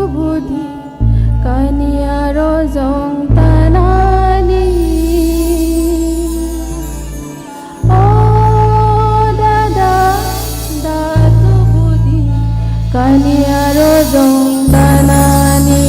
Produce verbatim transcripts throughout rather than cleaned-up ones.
Budi kaniya rojong tanani. O dada, datu budi kaniya rojong tanani.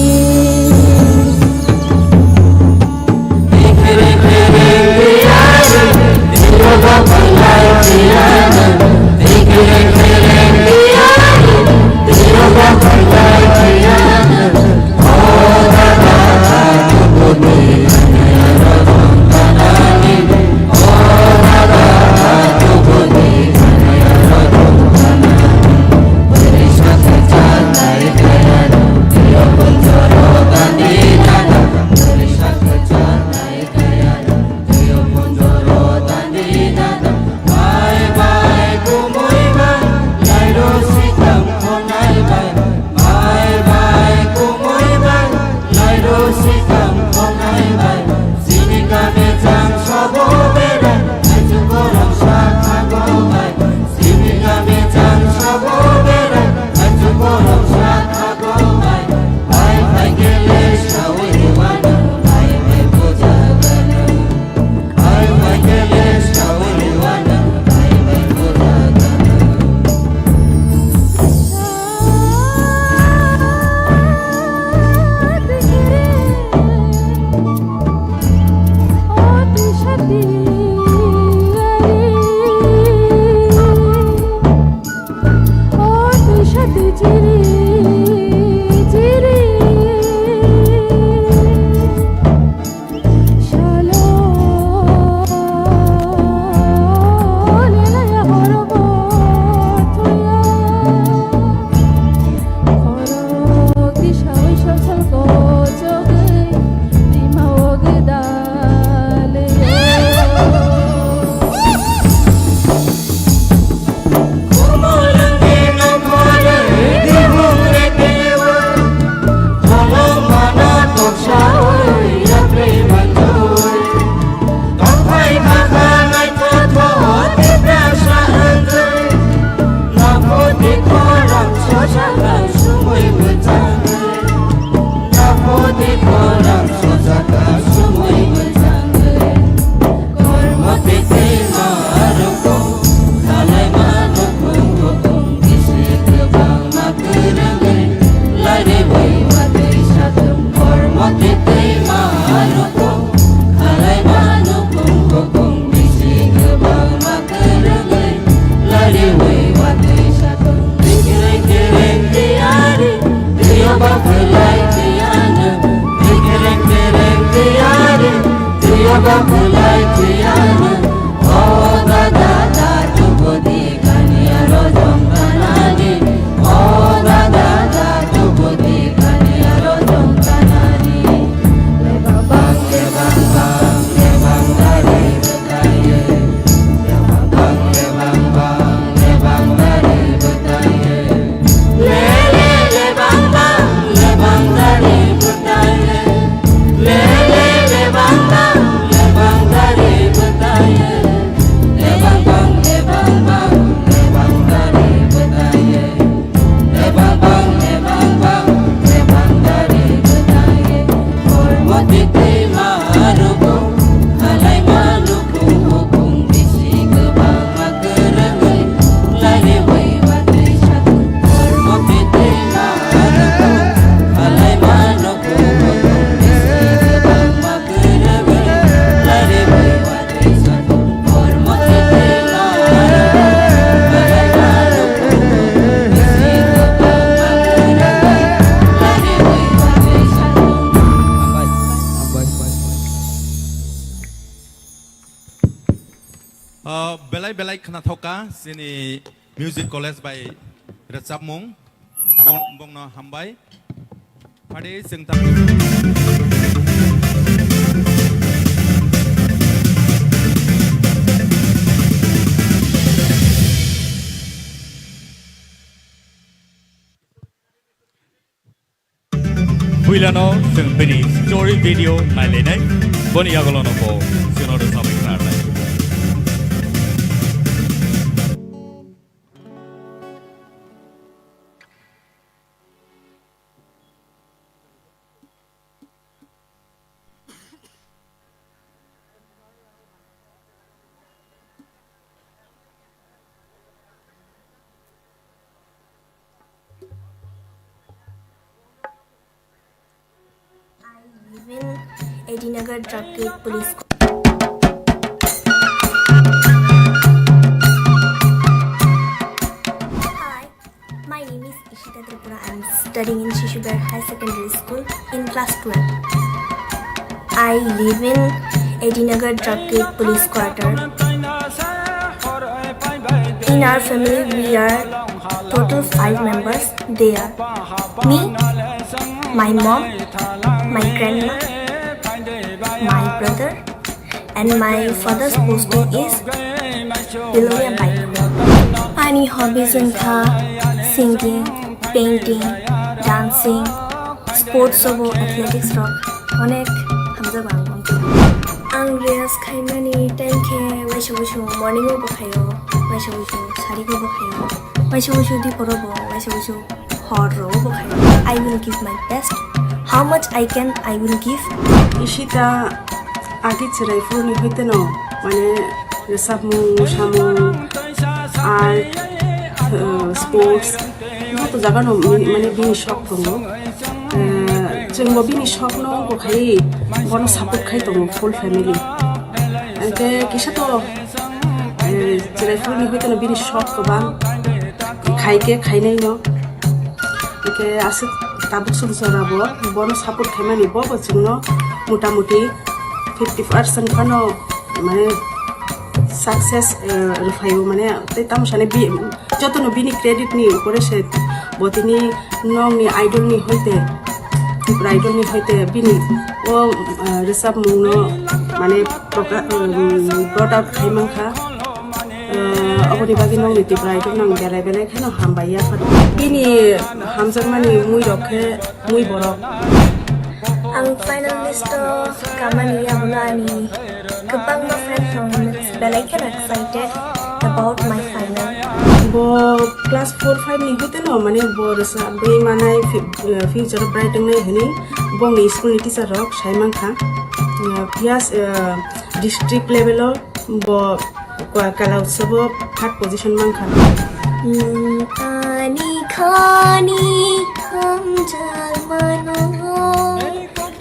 Ah, belai belai khwnathok kha chini Music College bai rwchapmung. Bong-, bongno hambai. Phadi chwng tam. Puilano chwng bini story video nailainai, boni yagulono bo chwngno rwchapwi khnarnai. Edinagar Drug Gate Police. Hi, my name is Ishita Tripura. I'm studying in Shishuber High Secondary School in class twelve. I live in Edinagar Drug Gate Police Quarter. In our family, we are total five members. They are me, my mom, my grandma, my brother, and my father's posting is Bilonia Baikura. Ani hobbies wngkha singing, painting, dancing, sports obo athletics rok onek hamjago ang bongkhe. Ang riyaz khaimani time khe waisa waisa morning o bo khaio, waisa waisa sari o bo khaio, waisa waisa dipor o bo, waisa waisa hor o bo khaio. I will give my best. How much I can, I will give. Ishita agi chwrai phuru ni hoite no, mane, rwchapmung, mwsamung, art, uh, sports, joto jaga no mi-, mane bini shok tongo. Eh, chwngbo bini shokno wngkha khai bono support khai tongo full family. Hwnkhe kisa to, eh, chwrai phuru ni hoite no bini shok kwbang, khai khe khainai no. Hwnkhe aswk tabuk sumsora bo bono support khaimani, bo bo chwngno mota moti fifty percent phano mane success, eh, rwphaio, mane tei tamo sani bi-, jotono bini credit ni upore se bo tini nokni idol ni hoite, Tripura Idol ni hoite bini o, eh, rwchapmung no mane proka-, um, brought out khai mankha. Eh, oboni bagwi nokni Tripura Idol no ang belai belai kheno hambai ya phano. Bini hamjakmani mui rok khe mui borok. Ang final list o kamani yagulo ani kwbangma friend rok belai kheno excited about my final. Bo class four five ni hoite no, mane bo rwchapwi manai fi-, eh, future bright wngnai hwnwi bongni school ni teacher rok sai mankha. Eh, phiya, eh, district level o bo Kwa-, Kala Utsav o third position mankha. Hmm, ani khani hamjakmano,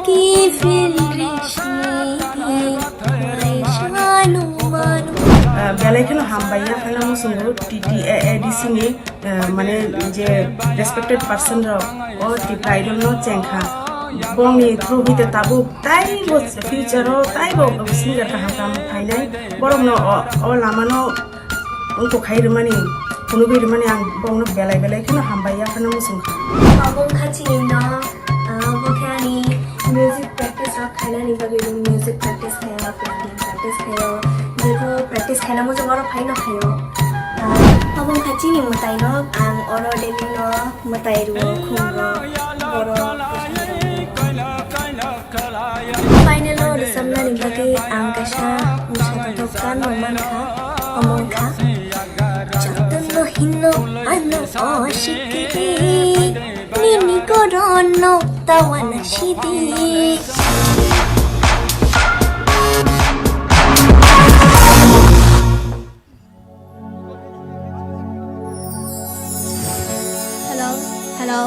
kifil rishni di, mai sanu manu. Ah, belai kheno hambai ya, phano muchungo T T A A D C ni, ah, mane je respected person rok o Tripura Idol no chengkha. Bongni through hite tabuk taibo future o taibo singer kaham kaham phainai. Borokno o, o lamano wngkuk khai rwmani, phunugwi rwmani ang borokno belai belai kheno hambai ya phano muchungkha. Abo wngkha chini no, ah, bo khe ani music practice rok khainani bagwi bo music practice khaio, painting practice khaio, jebo practice khaina muchung oro phaino khaio. Ah, abo wngkha chini mwtai no, ang oro daily no mwtai rwo, khum rwo, borok. Final o rwchapnani bagwi ang kaisa mwsatoktok gan rok mankha, omo wngkha, Jotono hino ano oshikiri, nini gorono tawana shidi. Hello, hello.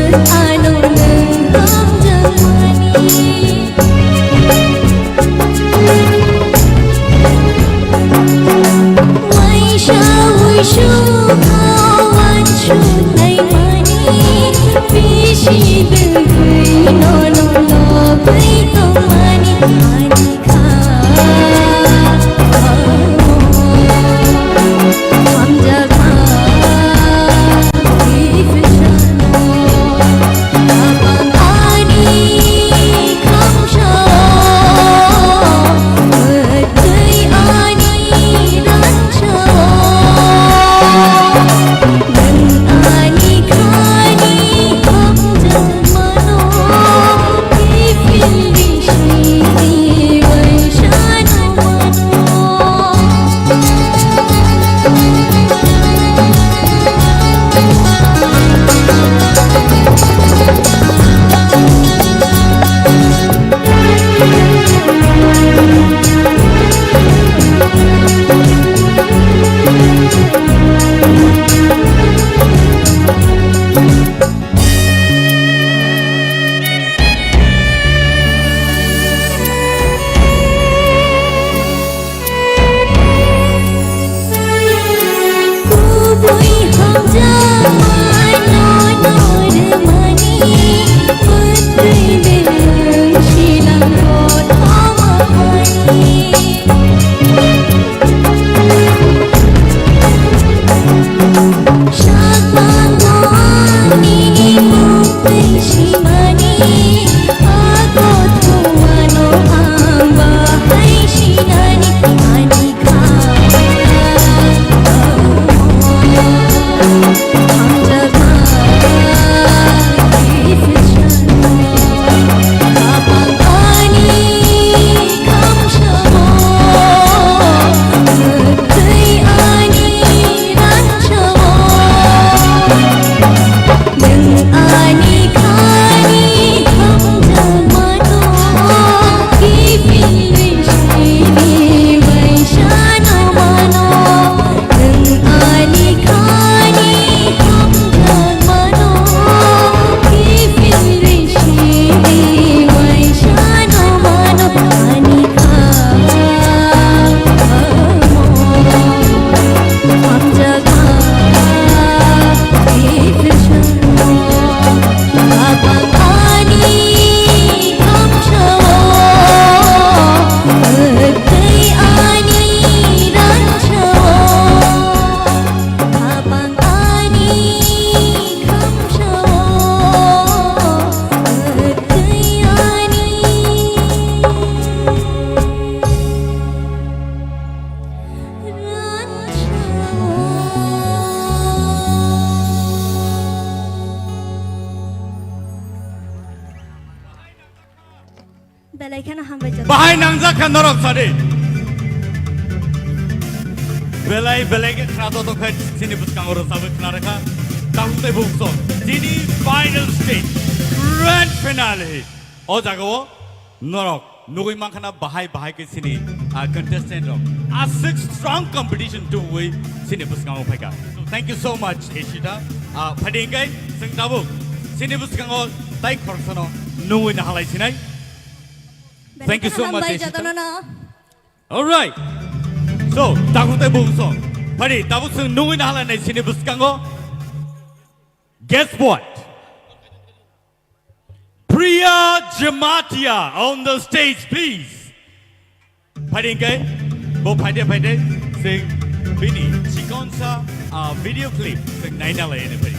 Ano nwng hamjakmani. Waisa wuisu ha wansuk naimani. Bisi dwgwi nono lobwi tongmani. Ani Belai kheno hambai joto. Bahai nangjak kha norok sadi. Belai belai khe khna to tongkha chini bwskango rwchabwi khna rekha. Tabuk tei bukso chini final stage, grand finale. O jagao norok nugwi mankha na bahai bahai khe chini, ah, contestant rok aswk strong competition tubui chini bwskango phaikha. So, thank you so much, Ishita. Ah, phaidi hwnkhe chwng tabuk chini bwskango tai khoroksano nugwi nahalai sinai. Thank you so much, Ishita. All right. So, tabuk tei bukso phaidi tabuk chwng nugwi nahalai nai chini bwskango. Guess what? Priya Jamatia on the stage, please. Phaidi hwnkhe, bo phaidi phaidi, chwng bini chikonsa, ah, video clip chwng naina lai ani phaidi.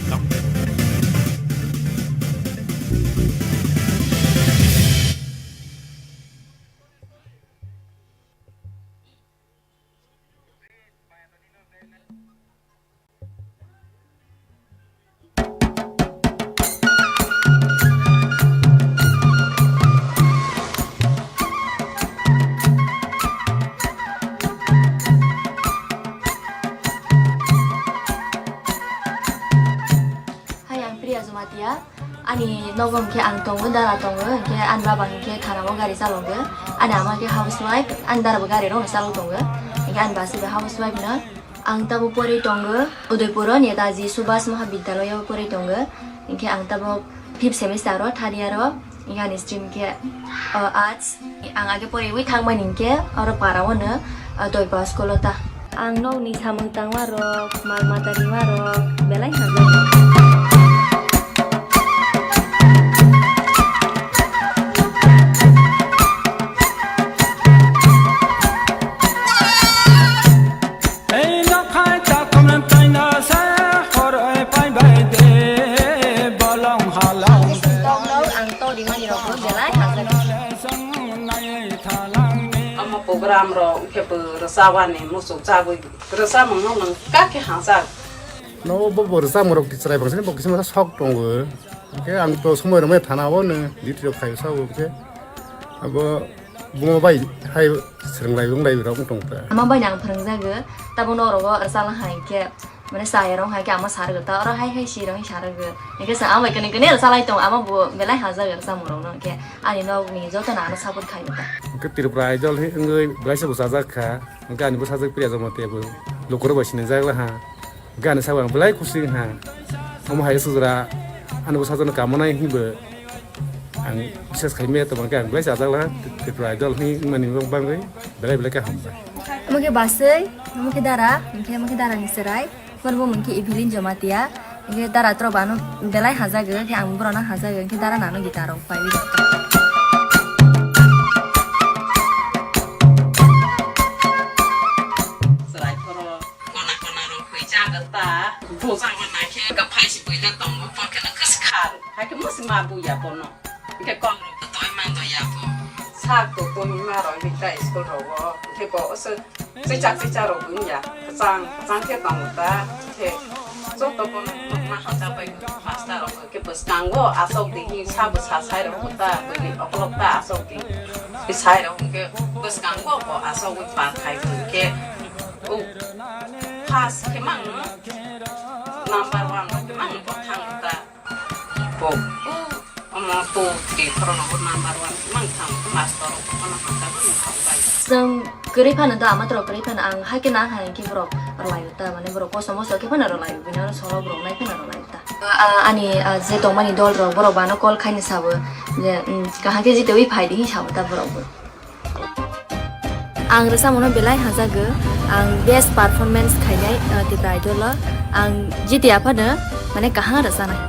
Hai, ang Priya Jamatia. Ani nogo hwnkhe ang tongo, dara tongo, hwnkhe ani baba hwnkhe thanao gari chalogo. Ani ama khe housewife, ani dara bo gari rokno chalok tongo. Hwnkhe ani basi bo housewife no. Ang tabo porwi tongo, Udaipuro Netaji Subhas Mahabidyaloyo porwi tongo. Hinkhe ang tabok fifth semester o, third year o, hinkhe ani stream khe, o, arts. Ang age poriwi thangmani hinkhe oro para o no, o, Doiba school o ta. Ang nokni samung tangma rok, mal mata rima rok belai hamjak. Ei nokhai takhumrang taino se khoroi paibai de bolong halong. Ang to rimani rok belai hamjak. Omo program rok khe bo rwchapani muchuk chagwi rwchapmung no nwng kha khe hamjak. No bo bo rwchapmung rok chwrai bangsa ni bo kisa masa sok tongo. Hwnkhe ang to somoi rwmai thana o no duty rok khai sao hwnkhe abo buma bai hai swrwng lai wng lai rok wng tong ta. Ama bai nang phwrwng jago, tabuk no oro o rwchapna hai khe, mane chaya rok hai khe ama sar gata, oro hai hai si rok sa rwgo. Hwnkhe sa ama bai kene kene rwchap lai tong, ama bo belai hamjak rwchapmung rok no, hwnkhe ani nok ni joto no ano support khai ta. Hwnkhe Tripura Idol hai wngwi belai se bwsajak kha, hwnkhe ani bwsajak Priya Jamatia bo lukurok bai sinijak la ha. Gana sabo ang belai kusi wngha. Omo hai sujra ani bwsajwkno kamonai hinwi bo ang bises khai maya tongma khe ang belai chajak laha. Tripura Idol hinwi wngmani bagwi belai belai khe hambai. Omo khe baswi, omo khe dara, hinkhe omo khe dara ni chwrai. Omo bo mung khe Evelyn Jamatia. Hinkhe dara tro bano belai hajago, khe ang borokno hajago, hinkhe dara nano guitar rok pai. Chwrai phoro. Kona kona rok hoi jaga ta. Bo jaga na khe ka phai si boila tongo, pon khe na khas khar. Hai khe musi ma bu ya bono. Khe kong rok to toi man do ya bo. Sak to to ni ma rok ni ta school rok o. Khe bo se se chak se chak rok bu ya. Kachang kachang khe tongo ta. Khe joto bono ma ha ta bai master rok. Khe bwskango asok di hi sa bwsa sai rok ta, bwrwi okolog ta asok di. Hi sai rok hwnkhe bwskango bo asogwi par khai hwnkhe, o, first khe mang number one rok khe mang bo thang ta. Bo, o, omo to khe khoroknwi bo number one khe mang thang master rok bono hamjakgo nokha bai. Chwng kwrwi phano do, ama toro kwrwi phano ang hakhe na hai khe borok rwlai ta, mane borok kosom moso khe phano rwlai, bini oro solo borok nai phano rwlai ta. Ah, ani, ah, je tongmani dol rok, borok bano call khaini sabo je, mm, kaham khe jitewi phai di hinwi sabo ta borok bo. Ang rwchapmungno belai hamjago, ang best performance khainai, ah, Tipra Idol o. Ang jiti aphano mane kaham rwchanai.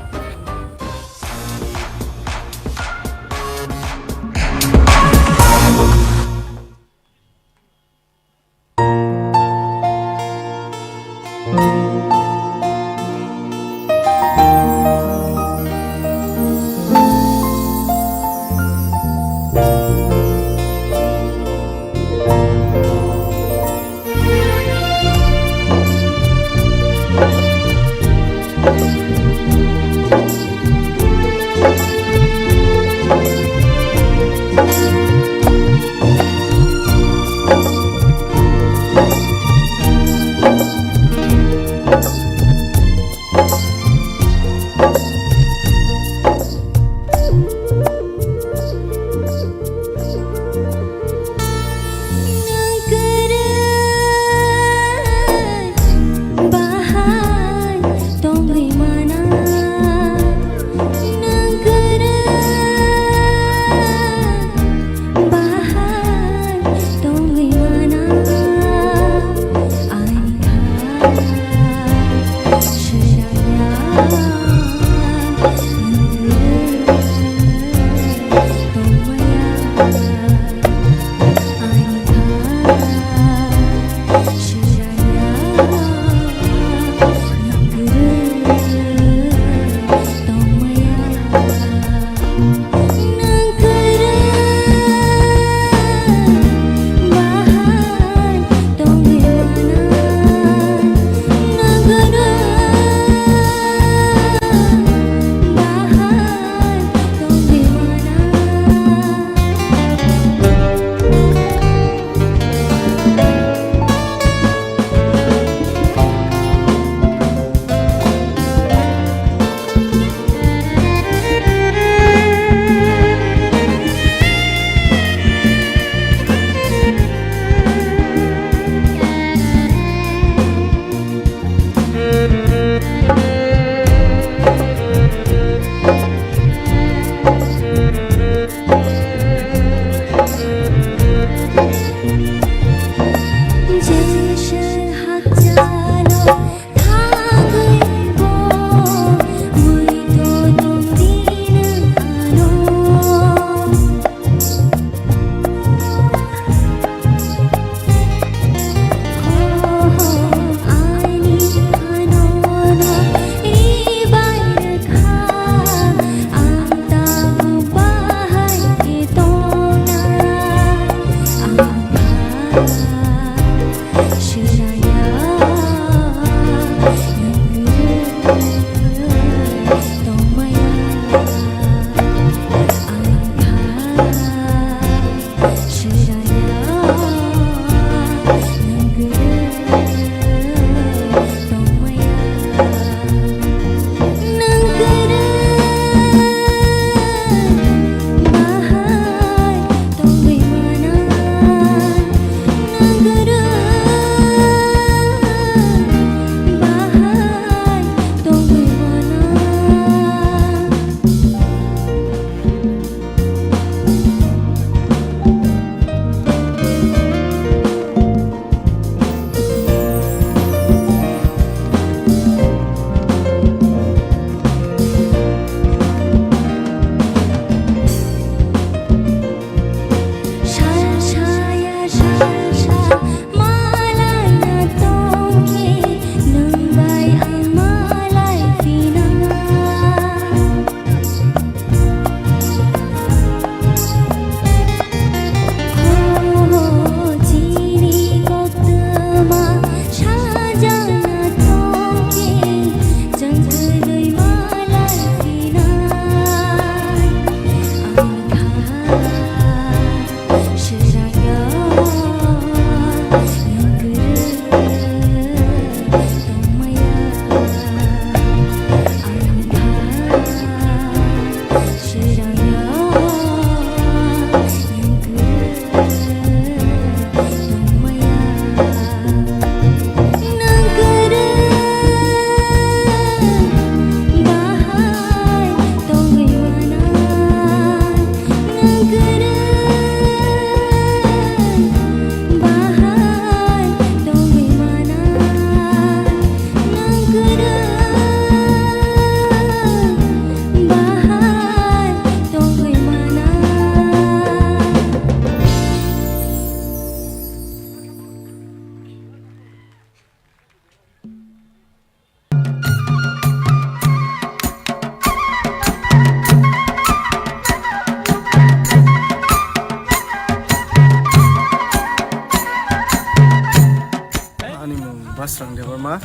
Srang Debbarma,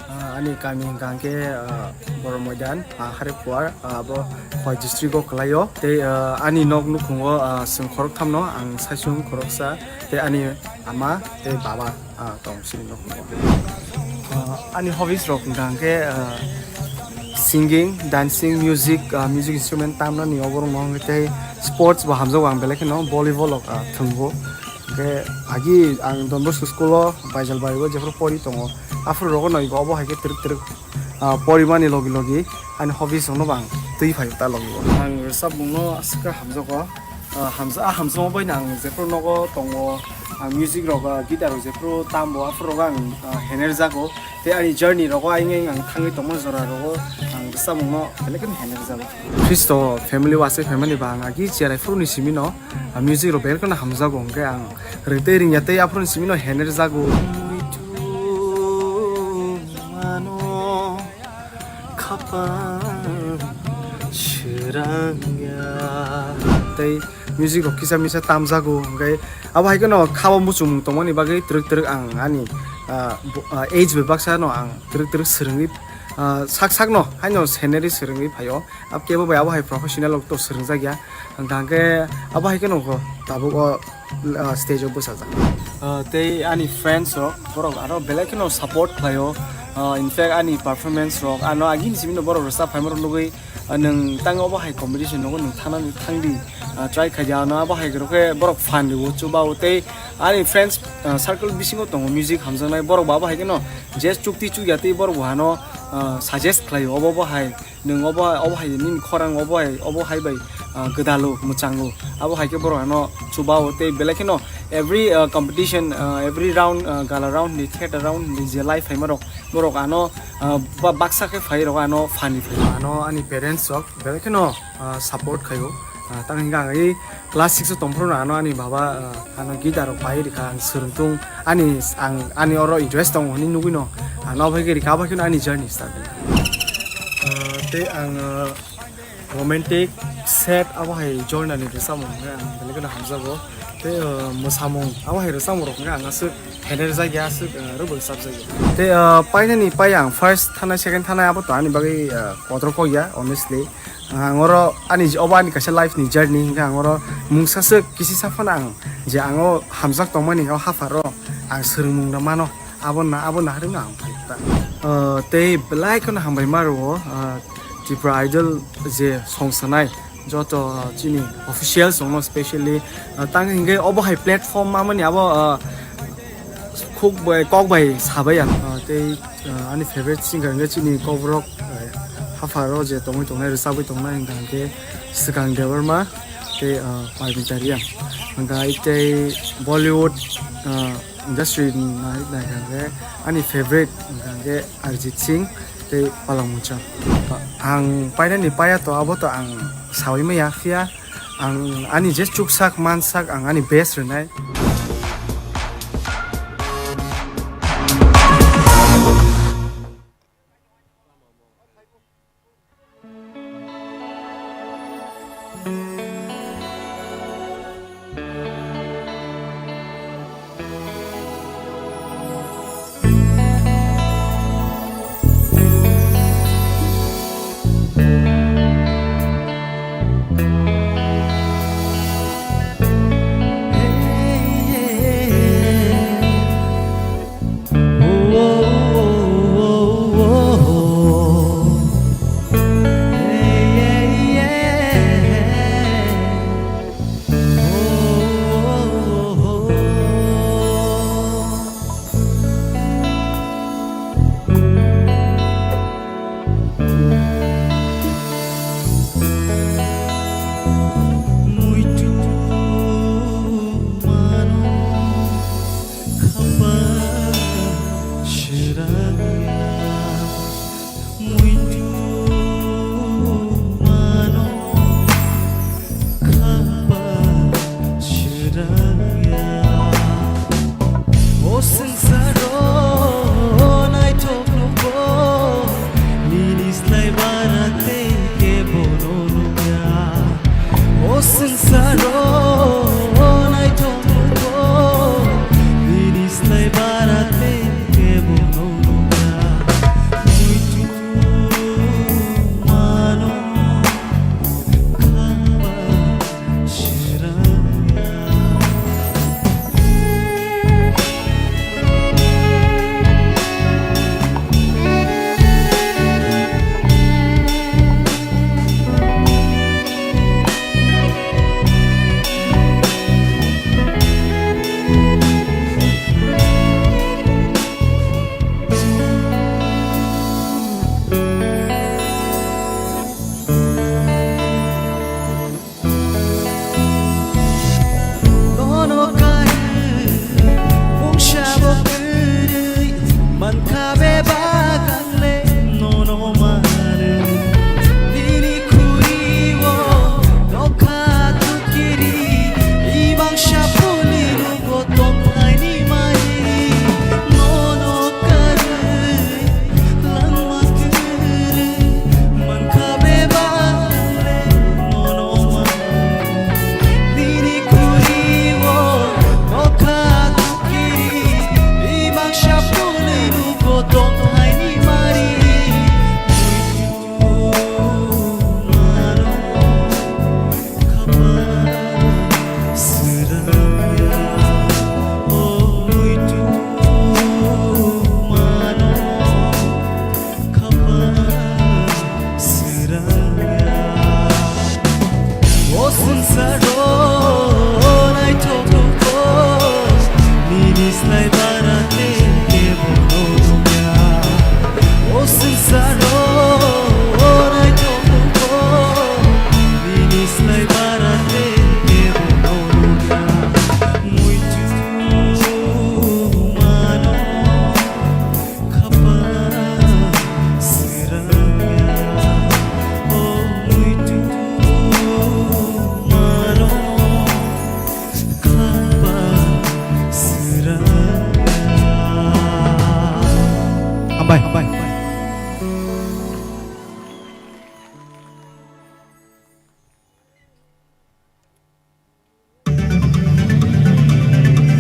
ah, ani kami hwnkha hwnkhe, ah, Borok Moidan, ah, Hariphuar, ah, abo Khowai district o kwlaio. Tei, ah, ani nok nukhungo, ah, chwng khorok thamno, ang saichung khoroksa, tei ani ama tei baba, ah, tong chini nok nukhungo. Ah, ani hobbies rok hwnkha hwnkhe, ah, singing, dancing, music, ah, music instrument tamnani oborok no hwnkhe tei sports bo hamjago ang belai kheno volleyball rok, ah, thwngbo. Hwnkhe agi ang Don Bosco school o Baijal Bari o jephru pori tongo, aphuru rogo no ibo obo hai khe twrwk twrwk, ah, porimani logi logi ani hobbies rokno bo ang twi phaio ta logi o. Ang rwchapmungno aswk khe hamjago, ah, hamja-, ah, hamjakma bai no ang jephru nogo tongo, ang music rok, ah, guitar rok jephru tambo aphuru rogo ang, ah, henerjago. Tei ani journey rogo ayang ayang ang thangwi tongma jora rogo ang rwchapmungno belai kheno henerjago. Khristo family o aswk family ba ang agi cherai phuru ni simi no, ah, music rok belai kheno hamjago, hwnkhe ang ring tei ringya tei aphuru ni simi no henerjago. Tei music rok kisa misa tamjago, hwnkhe abo hai kheno khabo muchungmung tongmani bagwi twrwk twrwk ang ani, ah, bo-, ah, age bai baksa no ang twrwk twrwk swrwngwi, ah, sak sak no haino scenery swrwngwi phaio. Ab kebo bai abo hai professional rok to swrwngjakya. Hwnkha hwnkhe abo hai kheno kho tabuk o, ah, stage o bwsajak. Ah, tei ani friends rok borok aro belai kheno support khlaio. Ah, in fact ani performance rok ano agini simi no borok rwchap phaima rok nugwi, ah, nwng tang obo hai competition nogo nwng thangnani thangdi, ah, try khaidi ano abo hai rok khe borok fan rwo chuba o tei ani friends, ah, circle bisingo tongo music hamjaknai borok bo abo hai kheno je chukti chukya tei borok bo hano, ah, suggest khlaio obo bo hai. Nwng obo, obo hai nini khorang obo hai, obo hai bai, ah, gwdalo, mwchango. Abo hai khe borok ano chuba o tei belai kheno every, ah, competition, ah, every round, ah, gala round ni, theater round ni je live phaima rok, borok ano, ah, ba-, baksa khe phai rok ano funny phai. Ano ani parents rok belai kheno, ah, support khaio. Ah, tang hingkha ang i class six o tongphuru no ano ani baba, ah, ano guitar rok pai rikha, ang swrwng tung ani, ang ani oro interest tongo hinwi nugwi no ano abo hai khe rikha, abo hai kheno ani journey start wngkha. Ah, tei ang, ah, romantic, sad abo hai genre ni rwchapmung hwnkhe ang belai kheno hamjago. Tei, ah, mwsamung abo hai rwchapmung rok hwnkhe ang aswk henerjakya, aswk, ah, rwbw rwchapjakya. Tei, ah, painani pai ang first thanai, second thanai abo to ani bagwi, ah, kotor kok ya, honestly. Ang oro ani j-, obo ani kaisa life ni journey, hingkhe ang oro mungsa swk kisisa phano ang je ang o hamjak tongmani o hapharo ang swrwngmung no mano, abo na, abo naharwi no ang phai ta. Ah, tei belai kheno hambai ma rwo, ah, Tripura Idol je song sanai joto, ah, chini officials rokno specially, ah, tang hingkhe obo hai platform mamani abo, ah, khuk bai, kok bai sabai ang, ah, tei, ah, ani favorite singer hingkhe chini kokborok, ah, hapharo je tongwi tongnai, rwchabwi tongnai hingkha hingkhe Swkang Debbarma tei, ah, Parmita Reang. Hingkha tei Bollywood, ah, industry ni nai, naikha hingkhe ani favorite hingkha hingkhe Arijit Singh tei Palak Muchang. Ang painani paiya to abo to ang saui maya, phiya ang ani je chuksak mansak ang ani best rwnai.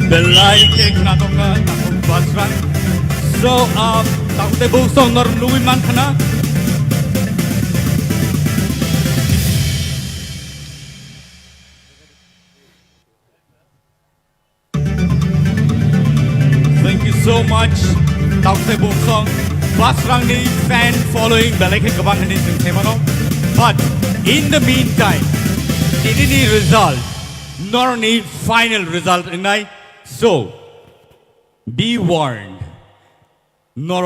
Belai khe khna tongkha takhuk Basrang. So, ah, takhuk tei buk song nor nugui man khna. Thank you so much. Takhuk tei buk song Basrang ni fan following belai khe kwbang hinwi chwng khe mano. But in the meantime, tini ni result, nor ni final result wngnai. So, be warned. Nor